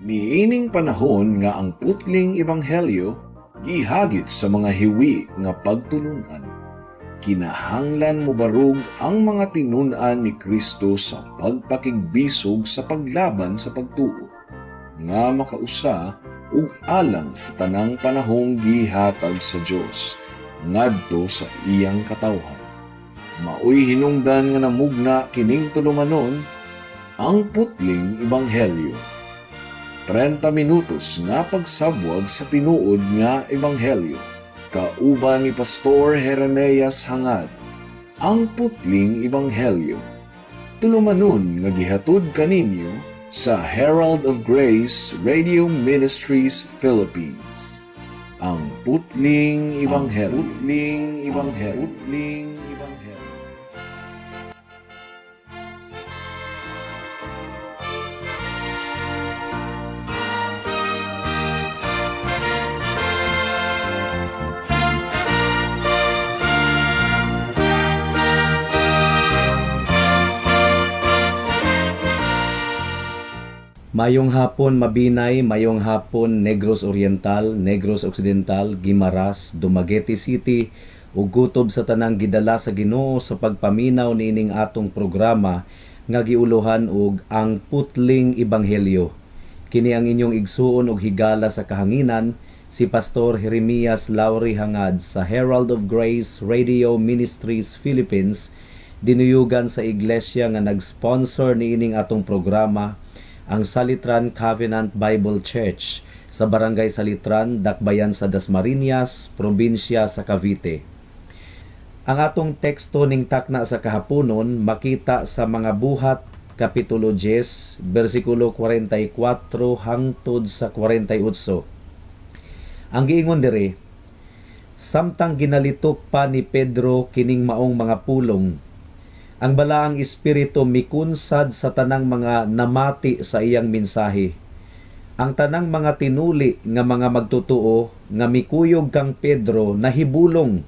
Niining panahon nga ang putling ebanghelyo gihagit sa mga hiwi nga pagtulunan, kinahanglan mobarog ang mga tinun-an ni Kristo sa pagpakigbisog sa paglaban sa pagtuo nga makausa ug alang sa tanang panahong gihatag sa Dios ngadto sa iyang katawhan. Maoy hinungdan nga namugna kining tulumanon, Ang Putling Ebanghelyo. 30 minutos nga pagsabwag sa tinuod nga ebanghelyo. Kauban ni Pastor Jeremias Hangad. Ang Putling Ebanghelyo. Tulumanon nga gihatod kaninyo sa Herald of Grace Radio Ministries Philippines. Ang Putling Ebanghelyo. Putling Ebanghelyo. Putling Ebanghelyo. Mayong hapon, Mabinay, mayong hapon, Negros Oriental, Negros Occidental, Guimaras, Dumaguete City, ug gutob sa tanang gidala sa Ginoo sa pagpaminaw niining atong programa nga giuluhan og Ang Putling Ebanghelyo. Kini ang inyong igsuon og higala sa kahanginan, si Pastor Jeremias Lauri Hangad sa Herald of Grace Radio Ministries Philippines, dinuyugan sa iglesia nga nag-sponsor niining atong programa, ang Salitran Covenant Bible Church sa Barangay Salitran, Dakbayan sa Dasmariñas, probinsya sa Cavite. Ang atong teksto ning takna sa kahaponon makita sa Mga Buhat Kapitulo 10, bersikulo 44 hangtod sa 48. Ang giingon diri, samtang ginalitok pa ni Pedro kining maong mga pulong, ang Balaang Espiritu mikunsad sa tanang mga namati sa iyang mensahe. Ang tanang mga tinuli nga mga magtotoo nga mikuyog kang Pedro nahibulong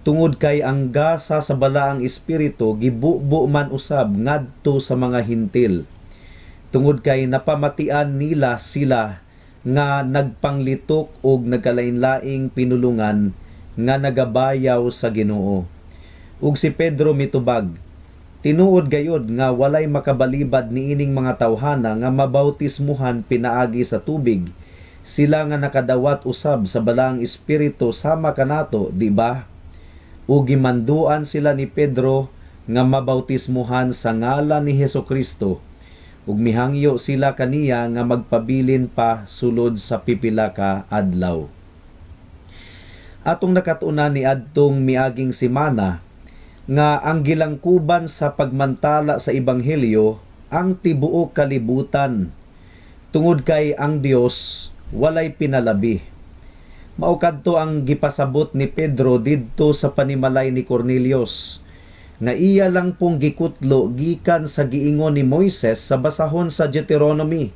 tungod kay ang gasa sa Balaang Espiritu gibubo man usab ngadto sa mga Hintil. Tungod kay napamatian nila sila nga nagpanglitok og nagkalain-laing pinulungan nga nagabayaw sa Ginoo. Ug si Pedro mitubag, "Tinuod gayod nga walay makabalibad niining mga tawhana nga mabautismuhan pinaagi sa tubig. Sila nga nakadawat usab sa Balaang Espiritu sama kanato, di ba?" Ug gimanduan sila ni Pedro nga mabautismuhan sa ngalan ni Hesus Kristo. Ug mihangyo sila kaniya nga magpabilin pa sulod sa pipila ka adlaw. Atong nakatunan ni adtong miaging semana nga ang gilangkuban sa pagmantala sa ebanghelyo ang tibuok kalibutan tungod kay ang Dios walay pinalabi. Mao kadto ang gipasabot ni Pedro didto sa panimalay ni Cornelius nga iya lang pong gikutlo gikan sa giingon ni Moises sa basahon sa Deuteronomy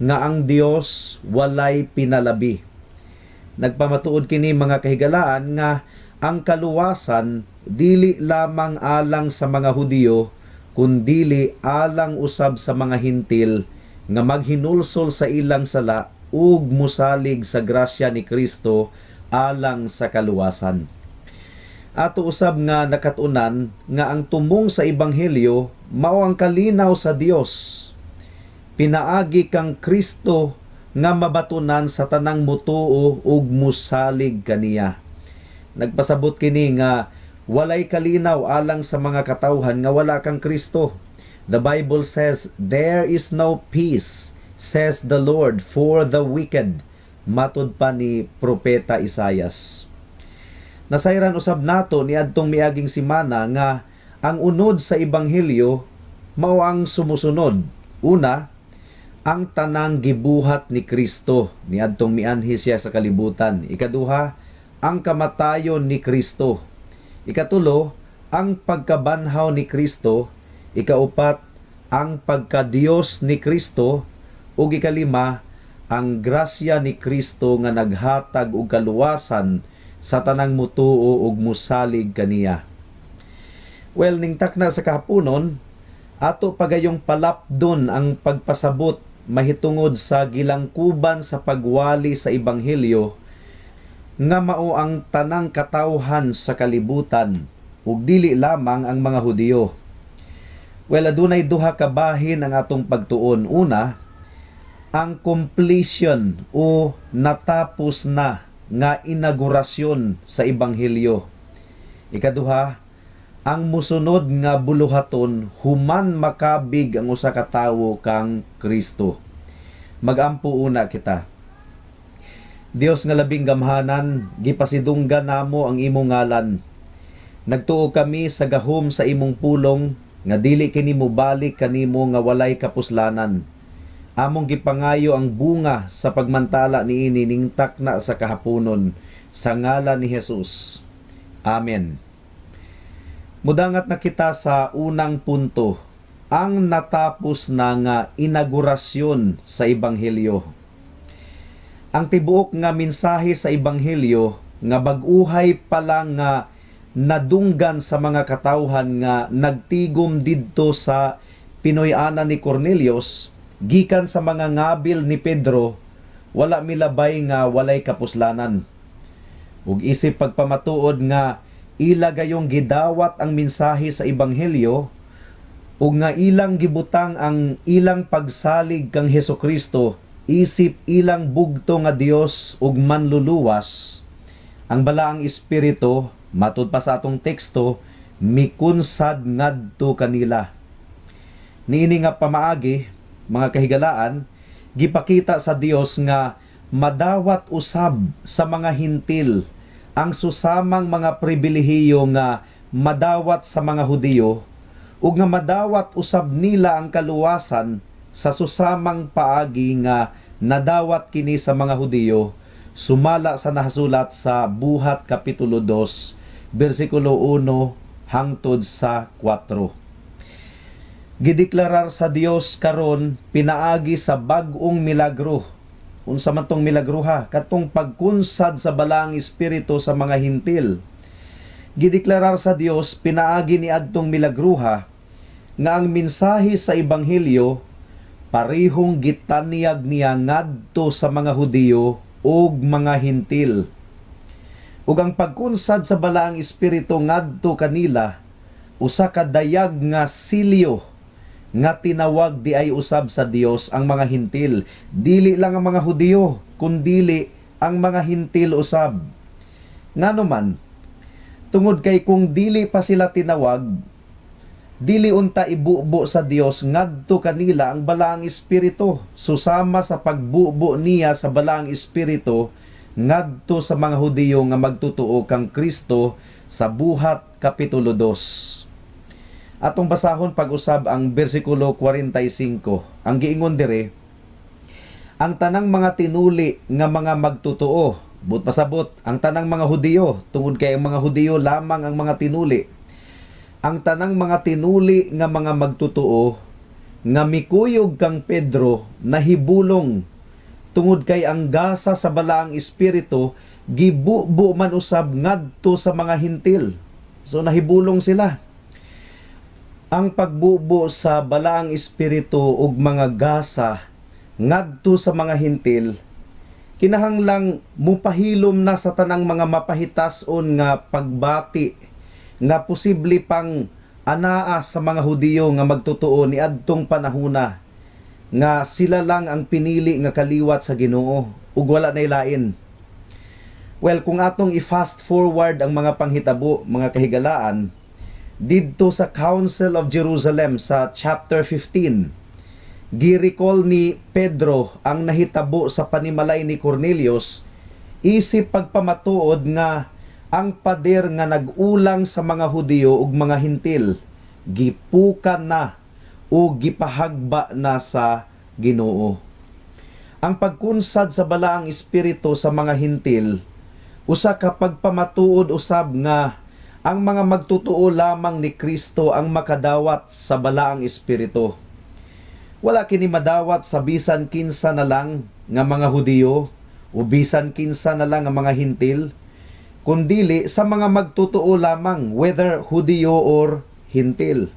nga ang Dios walay pinalabi. Nagpamatuod kini, mga kahigalaan, nga ang kaluwasan dili lamang alang sa mga Hudiyo kundili alang usab sa mga Hintil nga maghinulsol sa ilang sala ug musalig sa grasya ni Kristo alang sa kaluwasan. Ato usab nga nakatunan nga ang tumong sa ebanghelyo mao ang kalinaw sa Dios pinaagi kang Kristo nga mabatunan sa tanang mutuo ug musalig kaniya. Nagpasabot kini nga walay kalinaw alang sa mga katawhan nga wala kang Kristo. The Bible says, "There is no peace, says the Lord, for the wicked." Matud pa ni Propeta Isayas. Nasayran usab nato niadtong miaging simana nga ang unod sa ebanghelyo mao ang sumusunod. Una, ang tanang gibuhat ni Kristo niadtong mianhi siya sa kalibutan. Ikaduha, ang kamatayon ni Kristo. Ikatulo, ang pagkabanhaw ni Kristo. Ikaupat, ang pagkadiyos ni Kristo. Ug ikalima, ang grasya ni Kristo nga naghatag og kaluwasan sa tanang mutuo ug musalig kaniya. Well, ning takna sa kahaponon, ato pagayong palapdon ang pagpasabot mahitungod sa gilangkuban sa pagwali sa ebanghelyo nga mao ang tanang katawhan sa kalibutan ug dili lamang ang mga Hudiyo. Well, adunay duha ka bahin ang atong pagtuon. Una, ang completion o natapos na nga inaugurasyon sa ebanghelyo. Ikaduha, ang musunod nga buluhaton human makabig ang usa ka tawo kang Kristo. Magampo una kita. Dios nga labing gamhanan, gipasidunggan namo ang imong ngalan. Nagtuo kami sa gahom sa imong pulong nga dili kini mobalik kanimo nga walay kapuslanan. Among gipangayo ang bunga sa pagmantala niini ning takna sa kahaponon, sa ngalan ni Jesus. Amen. Mudangat na kita sa unang punto, ang natapos na nga inaugurasyon sa ebanghelyo. Ang tibuok nga mensahe sa ebanghelyo nga bag-uhay pa lang nga nadunggan sa mga katawhan nga nagtigom didto sa Pinoy-anan ni Cornelius gikan sa mga ngabil ni Pedro, wala milabay nga walay kapuslanan. Ug isip pagpamatuod nga ila gayong gidawat ang mensahe sa ebanghelyo ug nga ilang gibutang ang ilang pagsalig kang Hesukristo isip ilang bugto nga Dios ug manluluwas, ang Balaang Espiritu, matud pa sa atong teksto, mikunsad ngadto kanila. Niini nga pamaagi, mga kahigalaan, gipakita sa Dios nga madawat usab sa mga Hintil ang susamang mga pribilehiyo nga madawat sa mga Hudiyo ug nga madawat usab nila ang kaluwasan sa susamang paagi nga nadawat kini sa mga Hudiyo, sumala sa nahasulat sa Buhat kapitulo 2 bersikulo 1 hangtod sa 4. Gideklarar sa Dios karon pinaagi sa bag-ong milagro. Unsa man tong milagro ha? Katong pagkunsad sa Balaang Espiritu sa mga Hintil. Gideklarar sa Dios pinaagi ni adtong milagruha nga ang mensahe sa ebanghelyo parehong gitanyag niya ngadto sa mga Hudiyo ug mga Hintil. Ug ang pagkunsad sa Balaang Espiritu ngadto kanila usa ka dayag nga silyo nga tinawag di ay usab sa Dios ang mga Hintil. Dili lang ang mga Hudiyo, kundili ang mga Hintil usab. Ngano man? Tungod kay kung dili pa sila tinawag, dili unta ibubo sa Dios ngadto kanila ang Balaang Espiritu susama sa pagbubo niya sa Balaang Espiritu ngadto sa mga Hudiyo nga magtutuo kang Kristo sa Buhat kapitulo 2. Atong basahon pag-usab ang bersikulo 45. Ang giingon dire, ang tanang mga tinuli nga mga magtutuo, but pasabot, ang tanang mga Hudiyo, tungod kay ang mga Hudiyo lamang ang mga tinuli. Ang tanang mga tinuli nga mga magtutuo nga mikuyog kang Pedro nahibulong tungod kay ang gasa sa Balaang Espiritu gibubo man usab ngadto sa mga Hintil. So nahibulong sila. Ang pagbubo sa Balaang Espiritu ug mga gasa ngadto sa mga Hintil kinahanglang mupahilom na sa tanang mga mapahitason nga pagbati nga posible pang anaa sa mga Hudiyo nga magtotoo ni adtong panahuna nga sila lang ang pinili nga kaliwat sa Ginoo ug wala nay lain. Well, kung atong i-fast forward ang mga panghitabo, mga kahigalaan, didto sa Council of Jerusalem sa chapter 15, gi-recall ni Pedro ang nahitabo sa panimalay ni Cornelius isip pagpamatuod nga ang pader nga nag-ulang sa mga Hudiyo ug mga Hintil gipukan na o gipahagba na sa Ginoo. Ang pagkunsad sa Balaang Espiritu sa mga Hintil usa ka pagpamatuod usab nga ang mga magtotoo lamang ni Kristo ang makadawat sa Balaang Espiritu. Wala kini madawat sa bisan kinsa na lang nga mga Hudiyo o bisan kinsa na lang nga mga Hintil, kundili sa mga magtotoo lamang, whether Hudiyo or Hintil.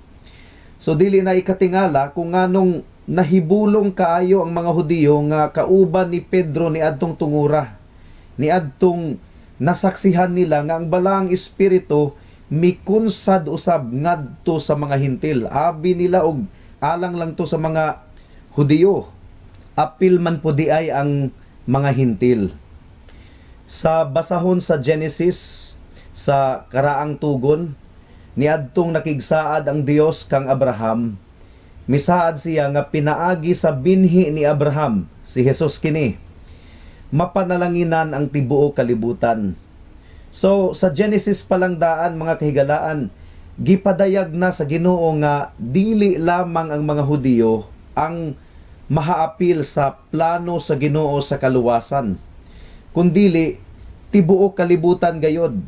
So dili na ikatingala kung nganong Nahibulong kaayo ang mga Hudiyo nga kauban ni Pedro niadtong tungura. Niadtong nasaksihan nila nga ang Balaang Espiritu mikunsad usab ngadto sa mga Hintil. Abi nila og alang lang to sa mga Hudiyo. Apil man po diay ang mga Hintil. Sa basahon sa Genesis sa karaang tugon, niadtong nakigsaad ang Dios kang Abraham, misaad siya nga pinaagi sa binhi ni Abraham, si Jesus kini, mapanalanginan ang tibuok kalibutan. So sa Genesis pa lang daan, mga kahigalaan, gipadayag na sa Ginoo nga dili lamang ang mga Hudiyo ang mahaapil sa plano sa Ginoo sa kaluwasan, kundili tibuok kalibutan gayod.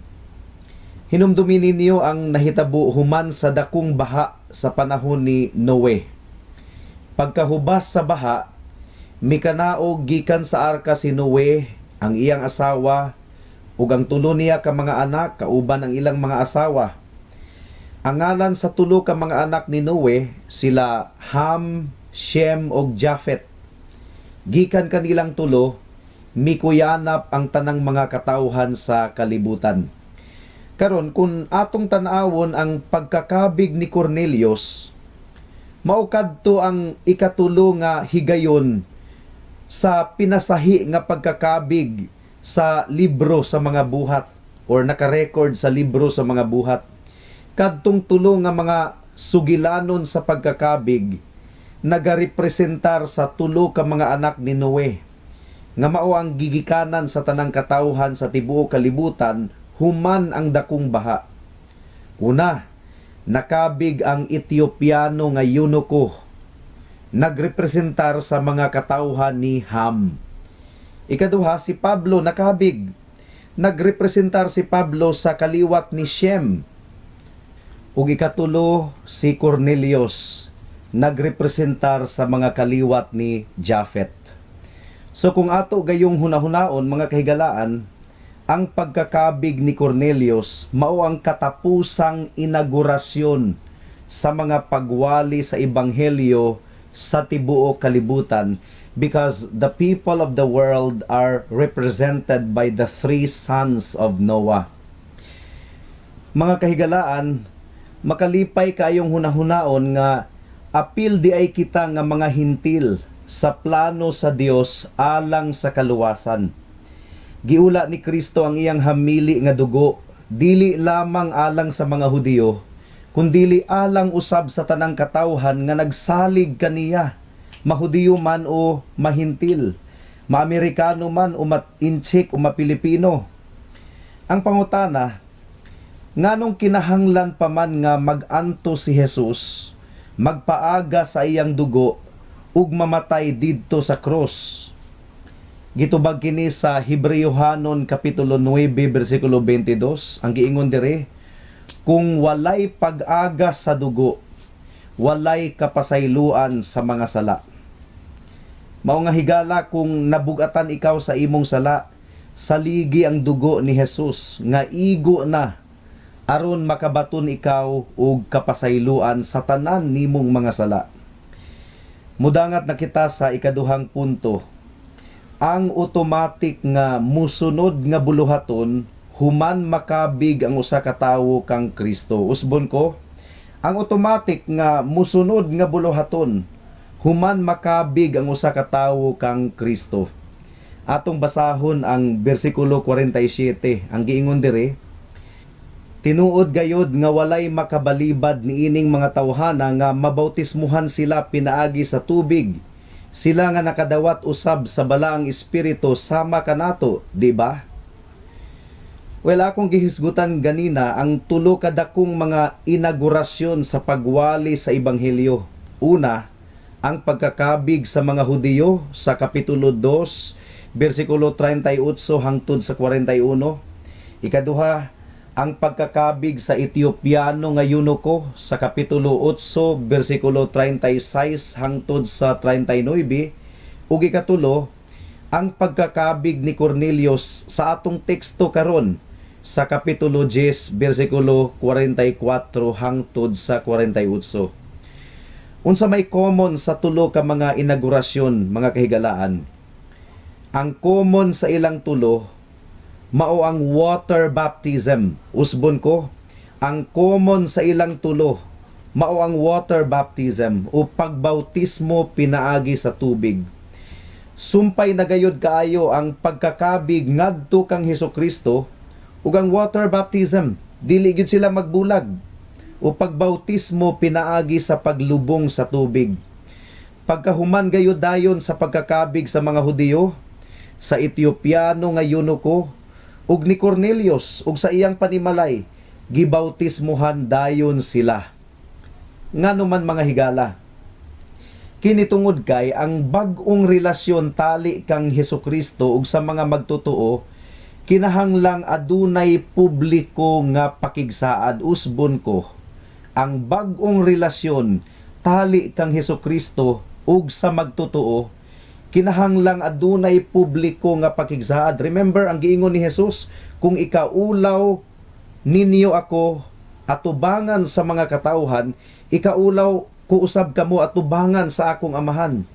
Hinumdumi ninyo ang nahitabo human sa dakong baha sa panahon ni Noe. Pagkahubas sa baha, mikanaog gikan sa arka si Noe, ang iyang asawa, ug ang tulo niya ka mga anak kauban ang ilang mga asawa. Ang ngalan sa tulo ka mga anak ni Noe sila Ham, Shem ug Japhet. Gikan kanilang tulo, mikuyanap ang tanang mga katawhan sa kalibutan. Karon, kung atong tan-awon ang pagkakabig ni Cornelius, mao kadto ang ikatulo nga higayon sa pinasahi nga pagkakabig sa libro sa mga buhat or naka-record sa libro sa mga buhat. Kadtong tulo nga mga sugilanon sa pagkakabig nagarepresentar sa tulo ka mga anak ni Noe nga mao ang gigikanan sa tanang katawhan sa tibuok kalibutan human ang dakong baha. Una, nakabig ang Etiopiano nga eunuko, nagrepresentar sa mga katawhan ni Ham. Ikaduha, si Pablo nakabig. Nagrepresentar si Pablo sa kaliwat ni Shem. Ug ikatulo, si Cornelius nagrepresentar sa mga kaliwat ni Japhet. So kung ato gayong hunahunaon, mga kahigalaan, ang pagkakabig ni Cornelius mao ang katapusang inaugurasyon sa mga pagwali sa ebanghelyo sa tibuok kalibutan because the people of the world are represented by the three sons of Noah. Mga kahigalaan, makalipay kayong hunahunaon nga apil diay kita nga mga Hintil sa plano sa Dios alang sa kaluwasan. Giula ni Kristo ang iyang hamili nga dugo dili lamang alang sa mga Hudiyo, kundili alang usab sa tanang katawhan nga nagsalig kaniya, mahudiyo man o mahintil, maamerikano man o ma-Intsik o ma-Pilipino. Ang pangutana, nganong kinahanglan pa man nga mag-anto si Jesus, magpaaga sa iyang dugo ug mamatay didto sa krus? Gitubag kini sa Hebreohanon kapitulo 9 bersikulo 22. Ang giingon dire, kung walay pag-agas sa dugo, walay kapasayloan sa mga sala. Mao nga, higala, kung nabugatan ikaw sa imong sala, saligi ang dugo ni Jesus nga igo na aron makabaton ikaw og kapasayloan sa tanan nimong mga sala. Mudangat na kita sa ikaduhang punto, ang automatic nga musunod nga buluhaton human makabig ang usa ka tawo kang Kristo. Usbon ko, ang automatic nga musunod nga buluhaton human makabig ang usa ka tawo kang Kristo. Atong basahon ang bersikulo 47. Ang giingon dire, "Tinuod gayod nga walay makabalibad niining mga tawhana nga mabautismuhan sila pinaagi sa tubig. Sila nga nakadawat usab sa Balaang Espiritu sama kanato, di ba?" Well, akong gihisgutan ganina ang tulo ka dakong mga inaugurasyon sa pagwali sa ebanghelyo. Una, ang pagkakabig sa mga Hudiyo sa kapitulo 2, bersikulo 38 hangtod sa 41. Ikaduha, ang pagkakabig sa Etiopiano nga eunuko sa kapitulo 8, bersikulo 36 hangtod sa 39. Ug ikatulo, ang pagkakabig ni Cornelius sa atong teksto karon sa kapitulo 10 bersikulo 44 hangtod sa 48. Unsa may common sa tulo ka mga inaugurasyon, mga kahigalaan? Ang common sa ilang tulo mao ang water baptism. Usbon ko, ang common sa ilang tulo mao ang water baptism o pagbautismo pinaagi sa tubig. Sumpay na gayod kaayo ang pagkakabig ngadto kang Hesukristo ug ang water baptism. Dili gyud sila magbulag o pagbautismo pinaagi sa paglubong sa tubig. Pagkahuman gayud dayon sa pagkakabig sa mga Hudiyo, sa Etiopiano nga eunuko ug ni Cornelius ug sa iyang panimalay, gibautismuhan dayon sila. Ngano man, mga higala? Kini tungod kay ang bag-ong relasyon tali kang Hesukristo ug sa mga magtotoo kinahanglang adunay publiko nga pakigsaad. Usbon ko, ang bag-ong relasyon tali kang Hesukristo ug sa magtotoo kinahanglang adunay publiko nga pakigsaad. Remember ang giingon ni Jesus, "Kung ikaulaw ninyo ako atubangan sa mga katawhan, ikaulaw ko usab kamo atubangan sa akong Amahan."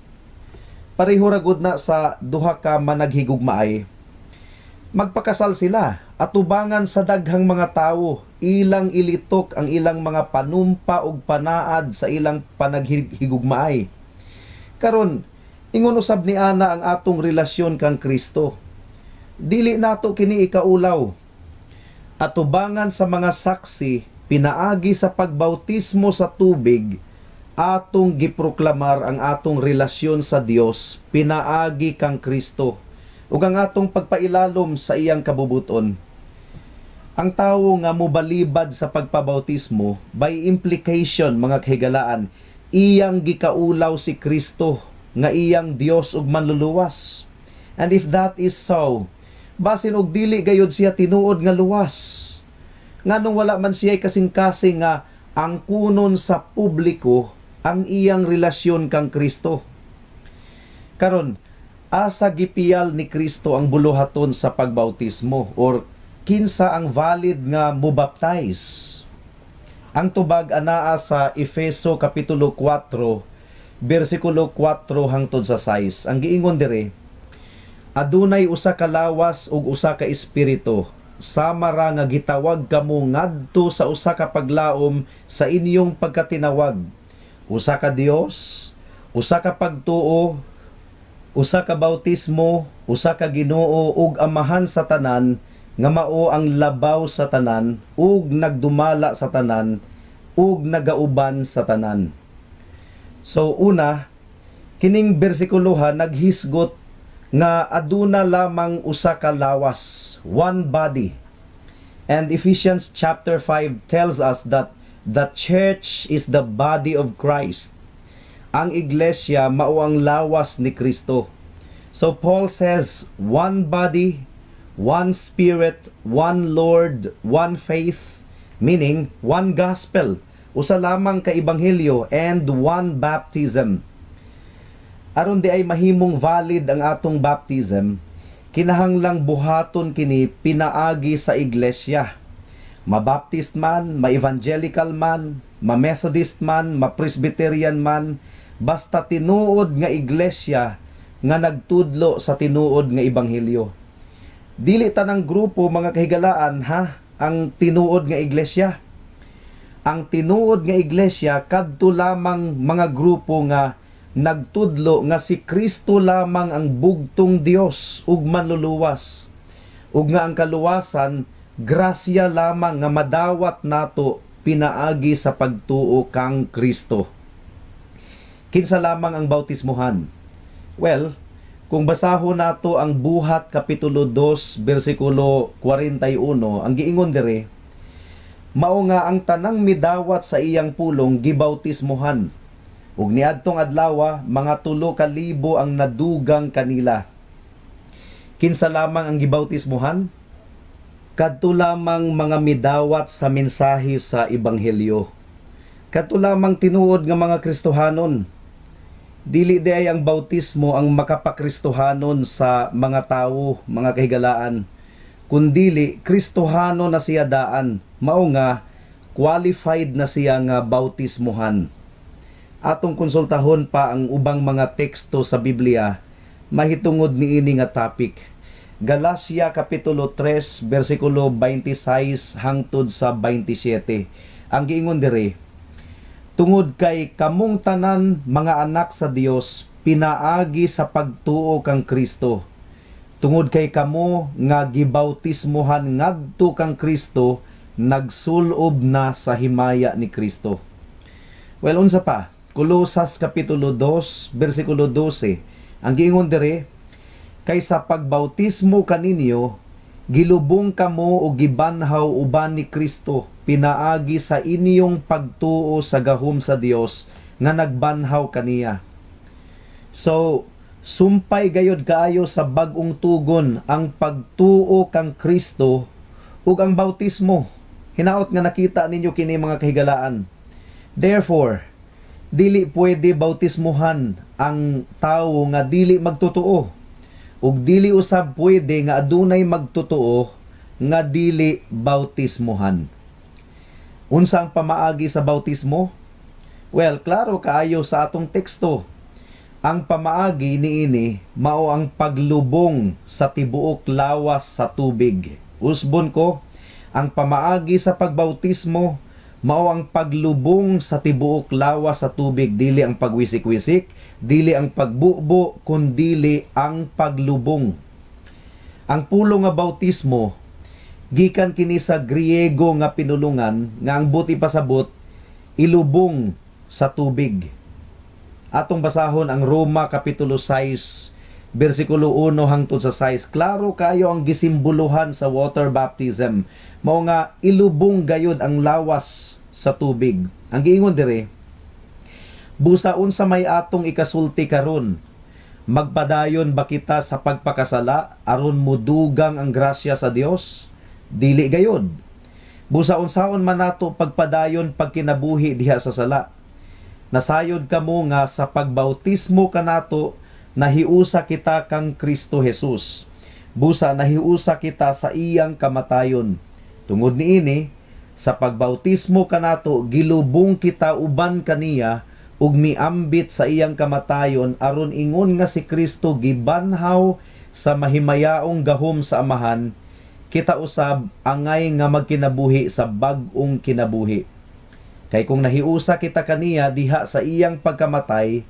Pareho ra gud na sa duha ka managhigugmaay. Magpakasal sila atubangan sa daghang mga tawo, ilang ilitok ang ilang mga panumpa ug panaad sa ilang panaghigugmaay. Karon, ingon usab ni ana ang atong relasyon kang Kristo. Dili nato kini ikaulaw. Atubangan sa mga saksi pinaagi sa pagbautismo sa tubig, atong giproklamar ang atong relasyon sa Dios pinaagi kang Kristo ug ang atong pagpailalom sa iyang kabubuton. Ang tawo nga mobalibad sa pagpabautismo, by implication, mga kahigalaan, iyang gikaulaw si Kristo nga iyang Dios ug Manluluwas. And if that is so, basin og dili gayud siya tinuod nga luwas. Nganong wala man siya kasing-kasing nga angkunon sa publiko ang iyang relasyon kang Kristo? Karon, asa gipiyal ni Kristo ang buluhaton sa pagbautismo or kinsa ang valid nga mubaptize? Ang tubag anaa sa Efeso kapitulo 4 bersikulo 4 hangtod sa 6. Ang giingon dire, "Adunay usa ka lawas ug usa ka espiritu, sama ra nga gitawag kamo ngadto sa usa ka paglaom sa inyong pagkatinawag. Usa ka Dios, usa ka pagtuo, usa ka bautismo, usa ka Ginoo ug Amahan sa tanan, nga mao ang labaw sa tanan ug nagdumala sa tanan ug nagauban sa tanan." So una, kining bersikuloha naghisgot nga aduna lamang usa ka lawas, one body. And Ephesians chapter 5 tells us that the church is the body of Christ. Ang iglesia mao ang lawas ni Kristo. So Paul says, one body, one spirit, one Lord, one faith, meaning one gospel, usa lamang ka ebanghelyo, and one baptism. Aron diay mahimong valid ang atong baptism, kinahanglang buhaton kini pinaagi sa iglesia. Ma-Baptist man, ma-Evangelical man, ma-Methodist man, ma-Presbyterian man, basta tinuod nga iglesia nga nagtudlo sa tinuod nga ebanghelyo. Dili tanang grupo, mga kahigalaan, ha, ang tinuod nga iglesia. Ang tinuod nga iglesia kadto lamang mga grupo nga nagtudlo nga si Kristo lamang ang bugtong Dios ug Manluluwas, ug nga ang kaluwasan grasya lamang nga madawat nato pinaagi sa pagtuo kang Kristo. Kinsa lamang ang bautismuhan? Well, kung basahon nato ang Buhat kapitulo 2 bersikulo 41, ang giingon dire, mao nga ang tanang midawat sa iyang pulong gibautismuhan. Ug niadtong adlawa, mga 3,000 ang nadugang kanila. Kinsa lamang ang gibautismuhan? Kadto lamang mga midawat sa mensahe sa ebanghelyo. Kadto lamang tinuod nga mga Kristohanon. Dili diay ang bautismo ang makapakristohanon sa mga tawo, mga kahigalaan. Kundili Kristohano na siya daan, mao nga qualified na siya nga bautismuhan. Atong konsultahon pa ang ubang mga teksto sa Biblia mahitungod niini nga topic. Galacia kapitulo 3 bersikulo 26 hangtod sa 27. Ang giingon diri, "Tungod kay kamong tanan mga anak sa Dios pinaagi sa pagtuo kang Kristo. Tungod kay kamo nga gibautismohan ngadto kang Kristo, nagsulob na sa himaya ni Kristo." Well, unsa pa? Kolosas kapitulo 2 bersikulo 12. Ang giingon diri, "Kay sa pagbautismo kaninyo, gilubong kamo o gibanhaw uban ni Kristo pinaagi sa inyong pagtuo sa gahom sa Dios nga nagbanhaw kaniya." So, sumpay gayod kaayo sa Bag-ong Tugon ang pagtuo kang Kristo ug ang bautismo. Hinaot nga nakita ninyo kini, mga kahigalaan. Therefore, dili pwede bautismuhan ang tawo nga dili magtotoo. Ug dili usab pwede nga adunay magtotoo nga dili bautismuhan. Unsa ang pamaagi sa bautismo? Well, klaro kaayo sa atong teksto. Ang pamaagi niini mao ang paglubong sa tibuok lawas sa tubig. Usbon ko, ang pamaagi sa pagbautismo mao ang paglubong sa tibuok lawas sa tubig, dili ang pagwisik-wisik, dili ang pagbubo, kundili ang paglubong. Ang pulong nga bautismo gikan kini sa Griego nga pinulungan nga ang buot ipasabot, ilubong sa tubig. Atong basahon ang Roma kapitulo 6 bersikulo 1 hangtod sa 6. Klaro kayo ang gisimboluhan sa water baptism. Mao nga ilubong gayod ang lawas sa tubig. Ang giingon dire, "Busa unsa may atong ikasulti karon? Magpadayon ba kita sa pagpakasala aron mudugang ang grasya sa Dios? Dili gayod. Busa unsaon man nato pagpadayon pagkinabuhi diha sa sala? Nasayod kamo nga sa pagbautismo kanato nahiusa kita kang Kristo Jesus. Busa nahiusa kita sa iyang kamatayon. Tungod niini, sa pagbautismo kanato gilubong kita uban kaniya ug miambit sa iyang kamatayon, aron ingon nga si Kristo gibanhaw sa mahimayaong gahom sa Amahan, kita usab angay nga magkinabuhi sa bag-ong kinabuhi. Kay kung nahiusa kita kaniya diha sa iyang pagkamatay,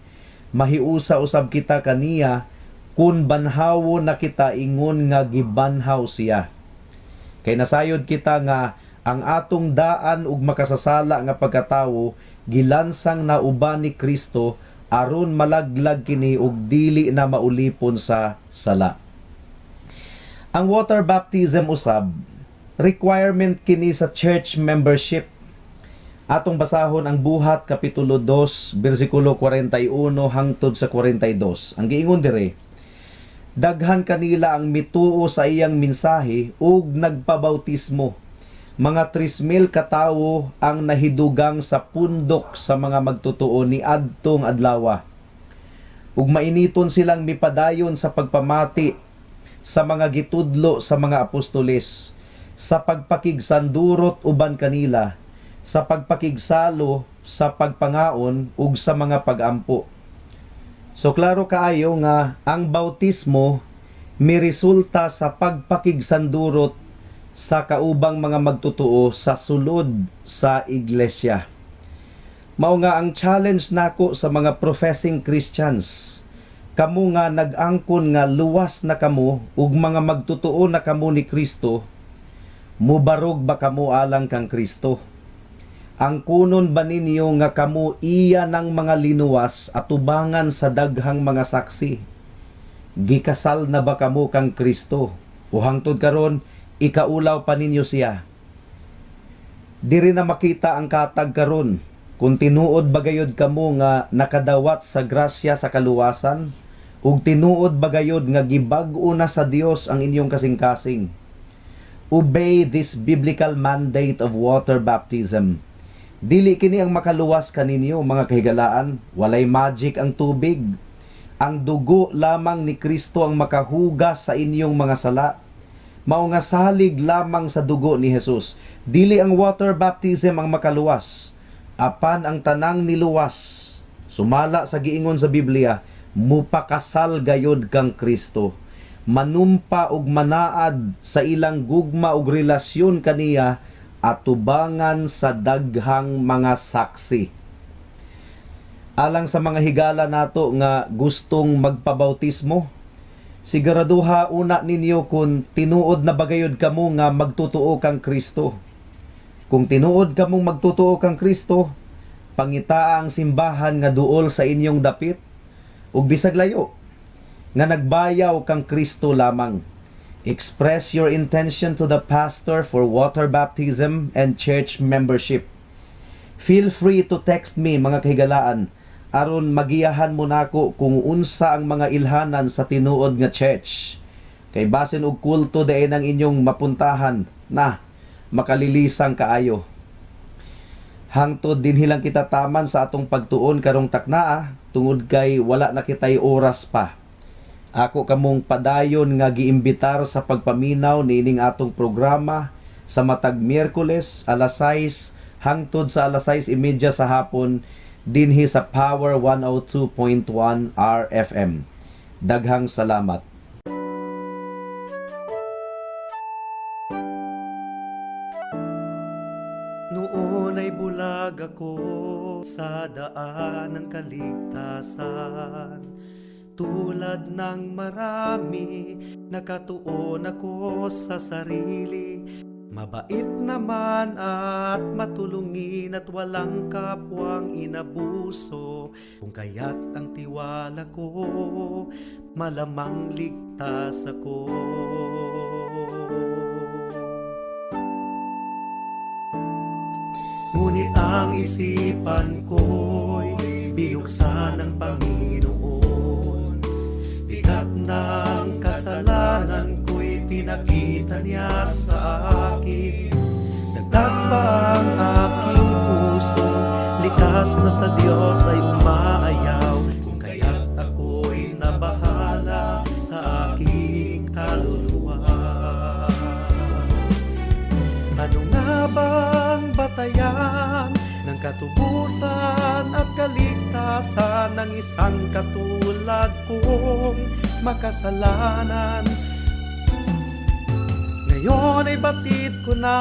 mahiusa usab kita kaniya kun banhawo na kita ingon nga gibanhaw siya. Kay nasayod kita nga ang atong daan ug makasasala nga pagkatawo gilansang na uban ni Kristo aron malaglag kini ug dili na maulipon sa sala." Ang water baptism usab, requirement kini sa church membership. Atong basahon ang Buhat kapitulo 2 bersikulo 41 hangtod sa 42. Ang giingon dire, "Daghan kanila ang mituo sa iyang mensahe ug nagpabautismo. Mga 3,000 katawo ang nahidugang sa pundok sa mga magtotoo ni adtong adlawa. Ug mainiton silang mipadayon sa pagpamati sa mga gitudlo sa mga apostoles, sa pagpakigsandurot uban kanila, sa pagpakigsalo sa pagpangaon ug sa mga pagampo." So klaro kaayo nga ang bautismo miresulta sa pagpakigsandurot sa kaubang mga magtotoo sa sulod sa iglesia. Mao nga ang challenge nako sa mga professing Christians, kamo nga nag-angkon nga luwas na kamo ug mga magtotoo na kamo ni Kristo, mubarog ba kamo alang kang Kristo? Angkunon ba ninyo nga kamo iya ng mga linuwas atubangan sa daghang mga saksi? Gikasal na ba kamo kang Kristo? O hangtod karon ikaulaw pa ninyo siya? Diri na makita ang katag karon kung tinuod ba gayod kamo nga nakadawat sa grasya sa kaluwasan ug tinuod ba gayod nga gibag-o na sa Dios ang inyong kasing-kasing. Obey this biblical mandate of water baptism. Dili kini ang makaluwas kaninyo, mga kahigalaan, walay magic ang tubig. Ang dugo lamang ni Kristo ang makahugas sa inyong mga sala. Mao nga salig lamang sa dugo ni Jesus. Dili ang water baptism ang makaluwas, apan ang tanang niluwas Sumala sa giingon sa Biblia, mupakasal gayod kang Kristo. Manumpa og manaad sa ilang gugma og relasyon kaniya atubangan sa daghang mga saksi. Alang sa mga higala nato nga gustong magpabautismo, siguraduha una ninyo kung tinuod na ba gayod kamo nga magtutuo kang Kristo. Kung tinuod kamong magtutuo kang Kristo, pangitaa ang simbahan nga duol sa inyong dapit ug bisag layo nga nagbayaw kang Kristo lamang. Express your intention to the pastor for water baptism and church membership. Feel free to text me, mga kahigalaan, aron magiyahan mo nako kung unsa ang mga ilhanan sa tinuod nga church. Kay basin og kulto diay ang inyong mapuntahan na makalilisang kaayo. Hangtod dinhi lang kita taman sa atong pagtuon karong taknaa tungod kay wala na kitay oras pa. Ako kamong padayon nga giimbitar sa pagpaminaw niining atong programa sa matag Miyerkules alas 6 hangtod sa alas 6:30 sa hapon dinhi sa Power 102.1 RFM. Daghang salamat. Noon ay bulag ako sa daan ng kaligtasan. Tulad ng marami, nakatuon ako sa sarili. Mabait naman at matulungin at walang kapwang inabuso. Kung kaya't ang tiwala ko, malamang ligtas ako. Ngunit ang isipan ko'y binuksan ng Panginoon. Bigat ng kasalanan ko'y pinakita niya sa akin. Dagdag pa ang aking puso, likas na sa Diyos ay umaayaw. Kung kaya't ako'y nabahala sa aking kaluluwa. Ano nga bang batayan ng katubusan at kaligtasan ng isang katulad kong makasalanan? Ngayon ay batid ko na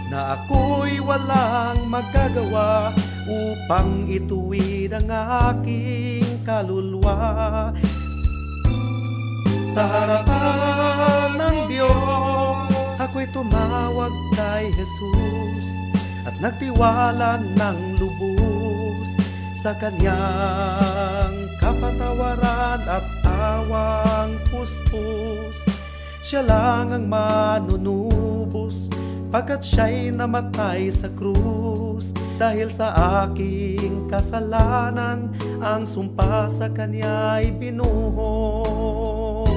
na ako'y walang magagawa upang ituwid ang aking kaluluwa. Sa harapan ng Diyos, ako'y tumawag kay Jesus at nagtiwala ng lubos sa kanyang kapatawaran at awang puspos. Siya lang ang manunubos pagkat siya'y namatay sa krus. Dahil sa aking kasalanan, ang sumpa sa kanya'y binuhos.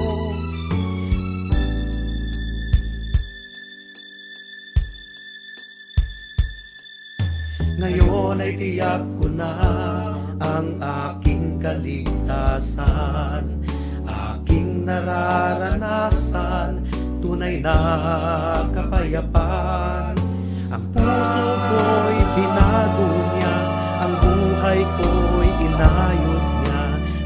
Ngayon ay tiyak ko na ang aking kaligtasan, aking nararanasan, tunay na kapayapaan. Ang puso ko'y binago niya, ang buhay ko'y inayos niya.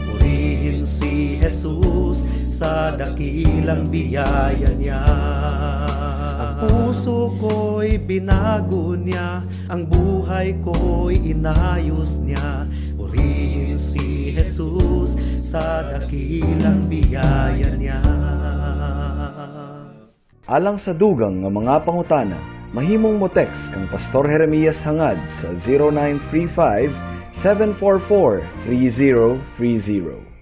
Purihin si Jesus sa dakilang biyaya niya. Ang puso ko'y binago niya, ang buhay ko'y inayos niya. Purihin si Jesus sa dakilang biyaya niya. Alang sa dugang nga mga pangutana, mahimong mo text kang Pastor Jeremias Hangad sa 0935 744 3030.